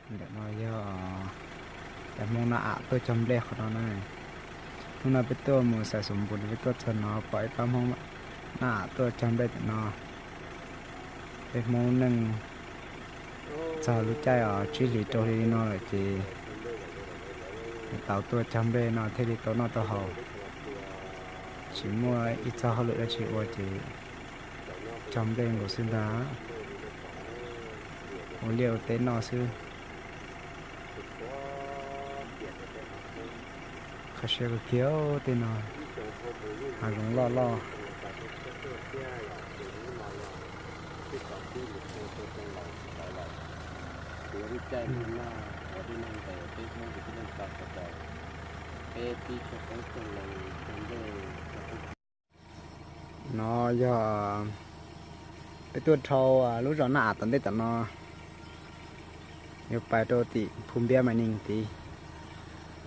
Ntawm no yog cov Hmoob noj av tuaj cog nplej qhov no na. Hnub no peb tuaj mus xaim xus npus no peb tuaj txog no pom ib pab Hmoob noj av tuaj cog nplej ntawm no. Peb Hmoob neej txog lub caij os tsib hlis rau hli li no lawm ces tau tuaj cog nplej no thiaj li tau noj tau haus. Tsis muaj ib txog hauj lwm dab tsi ua ces cog nplej nkaus xwb ntag. Ua liaj ua teb noj xwb. Kho siab kawg kiag tej no, hav zoov loj loj. No yog peb tuaj dhau lub zos Naj Av tom ntej tom no, yuav pais rau tim Phu Npiab Mas Nees tid.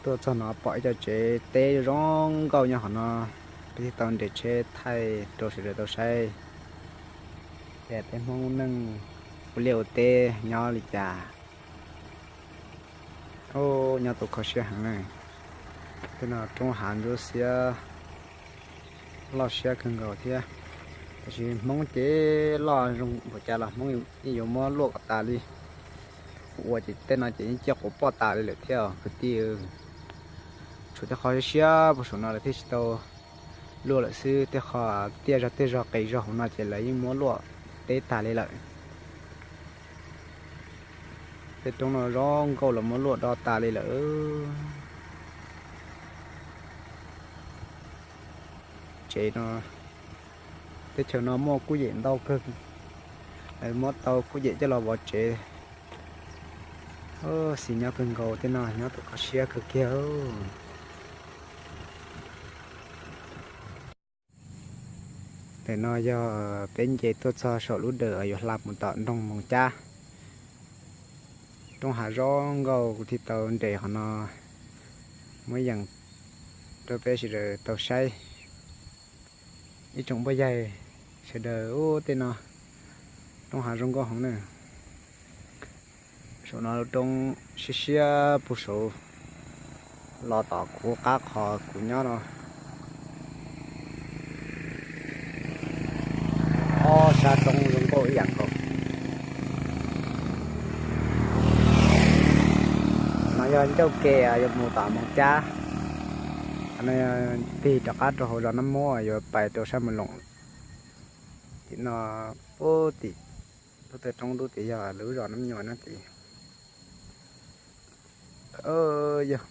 Tuaj txog no pom ib co tsev teb zoo nkauj nyob qhov no, peb thiaj tau nres tsheb thaij rau sawv daws tau saib tias peb Hmoob neej ua liaj ua teb nyob li cas. Nyob tau kho siab heev na. Tej no roob hav ntsuab xiab loj siab kawg nkaus thiab. Tiam sis Hmoob ces loj zoo npaum cas los Hmoob yeej yuav muab luaj kom tas li. Kuv ua ces tej no ces yeej ciaj quav poj tas li lawm thiab kwv tij. Tshuav tej qhov siab siab puag saum no lawv thiaj tsis tau luaj lawm xwb, tej qhov tiaj zog tej zog qis zog hauv no ces lawv yeej muab luaj teb tas li lawm. Tej roob no zoo nkauj los muab luaj do tas li lawm. Tsev no, teb chaws no muaj kuj yem ntau kawg, lawv muab tau kuj yem coj los vov tsev. Xis nyob kawg nkaus tej no, nyob tau kho siab kawg kiag. Ntawm no yog peb nce tuaj txog saum lub dawm yuav hla mus tom nroog Moos Cab. Roob hav zoo nkauj kuv thiaj tau nres qhov no muab yees rau peb sawv daws tau saib. Ib tsoom npoj yaig sawv daws, ub tej no roob hav zoo nkauj heev na. Saum no lub roob siab siab puag saud los tom kuv qab qhov kuv nyob no. Ob sab roob zoo nkauj ib yam nkaus. No yog ncauj ke yuav mus tom Moos Cab. No tig rov qab rau hauv zos Nab Mub yuav pais rau sab Mus Loos. Tim no, ub tim lub taw roob dub tid yog lub zos Nab Nyuam no tid. Yog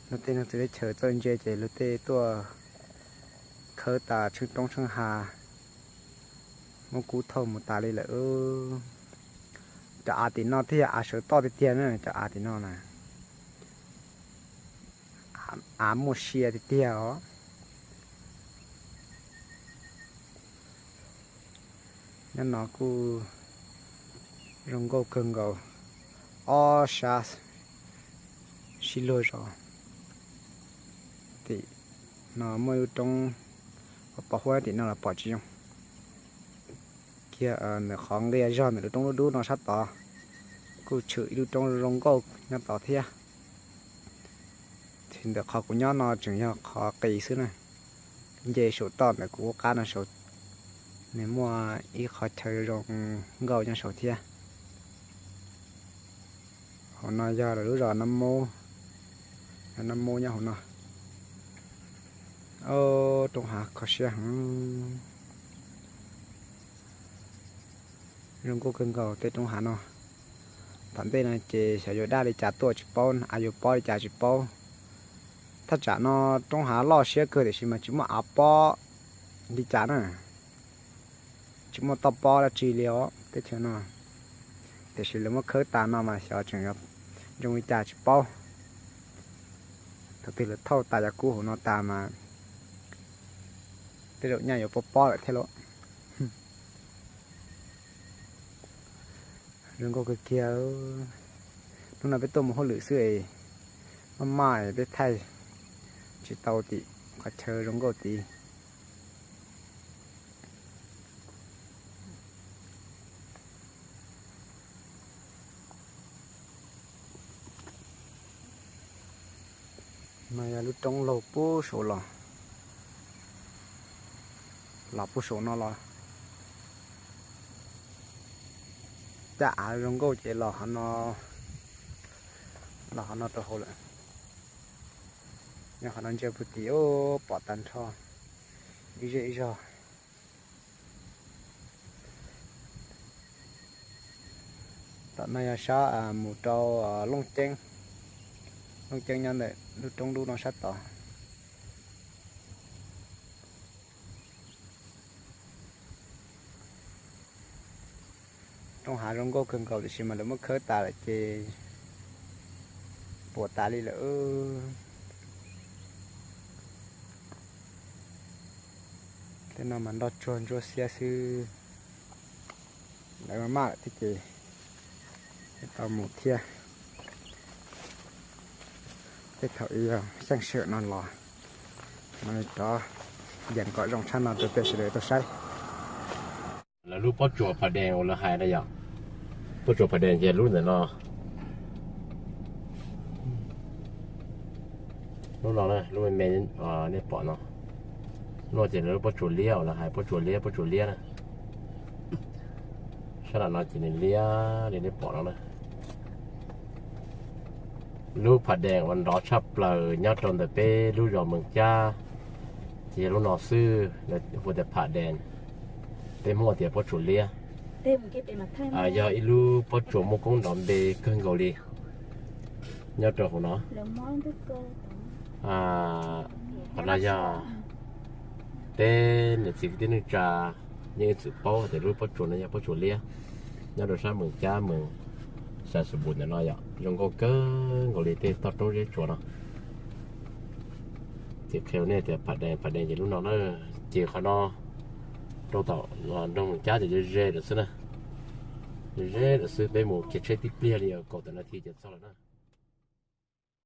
luag tej neeg txawv teb chaws txawj ntse ces luag tej tuaj khawb tas tsheej roob tsheej hav muab kub thauj mus tas li lawm. Cov av tim no thiaj yog av sawv toj tiag tiag na, cov av tim no na. Av muaj sia tiag tiag os. Nyob no kuj zoo nkauj kawg nkaus, ob sab sib luag zos. Tim no muaj lub roob, pom huab tim no los pom tsis zoo. Kiag ntawm qhov nqia zog ntawm lub roob dub dub no sab tod, kuj tshwm ib lub roob zoo nkauj nyob tod thiab. Ces ntawm qhov kuv nyob no tseem yog qhov qis xwb na. Nce saum toj ntawm kuv qab no saud, nws muaj ib qhov chaw zoo nkauj nyob saud thiab. Hauv no yog lawv lub zos Nab Mub, Nab Mub nyob hauv no. Roob hav kho siab heev, zoo nkauj kawg nkaus tej roob hav no. Tom ntej no ces xyov yuav daj li cas tuaj tsis paub, yuav pob li cas tsis paub. Thaj tsam no roob hav loj siab kawg tiam sis mas tsis muaj av pob li cas na. Tsis muaj toj pob dab tsi li os teb chaws no. Tiam sis lawv muab khawb tas no mas xyov tseem yuav zoo li cas tsis paub. Thaum twg lawv thauj tas cov kub hauv no tas mas tej zaum nyaj yuav pob pob lawm thiab lauj. Zoo nkauj kawg kiag. Hnub no peb tuaj mus hauj lwm xwb es maj maj peb thaij tsis tau tim qhov chaw zoo nkauj tid. No yog lub roob laug puag saum los, los puag saum no los, caj av zoo nkauj ces los, los qhov no rau hauv lawm. Nyob qhov no ntsia puag tim pom tag nrho ib zej ib zog. Tom no yog sab mus rau Looj Ceeb, Looj Ceeb nyob ntawm lub roob dub no sab tod. Roob hav zoo nkauj kawg nkaus tiam sis mas lawv muab khawb tas lawm ces puas tas li lawm. Tej no mas nroj tsuag ntsuab xiab xwb. Lawv maj maj lawm thiab ces tau mus thiab. Tej thaum ib yog xeej sawm no los, no rov yees kom zoo tshaj no rau peb sawv daws tau saib. Lawv lub pob tsuas Pha Dees uas lawv hais na yom, pob tsuas Pha Dees ces lub ntawm no, lub no, lub me me nej pom no, lub no ces lawv lub pob tsuas liab uas lawv hais pob tsuas liab, pob tsuas liab na. Sab nram no ces nws liab li nej pom no na. Lub Pha Dees uas nrov tshaj plaws nyob rau ntawm peb lub zos Mees Cab ces yog lub no xwb, lawv hu tias Pha Dees, peb Hmoob tias pob tsuas liab. Yog ib lub pob tsuas muaj koob nrov npe kawg nkaus li nyob rau hauv no. Qhov no yog peb niam txiv kwv tij neej tsa yeej ib txwm paub tias lub pob tsuas no yog pob tsuas liab nyob rau sab Mees Cab, Mees Xais Xus Npus ntawm no yom, zoo nkauj kawg nkaus li tej toj roob zeb tsuas no. Ces qhia nej tias Pha Dees, Pha Dees ces lub no na, ces qhov no rau tom nroog Mees Cab ces ze ze lawm xwb na, ze ze lawm xwb, peb mus kiag tsheb tib pliag li kaum tawm nas this ces txog lawm na.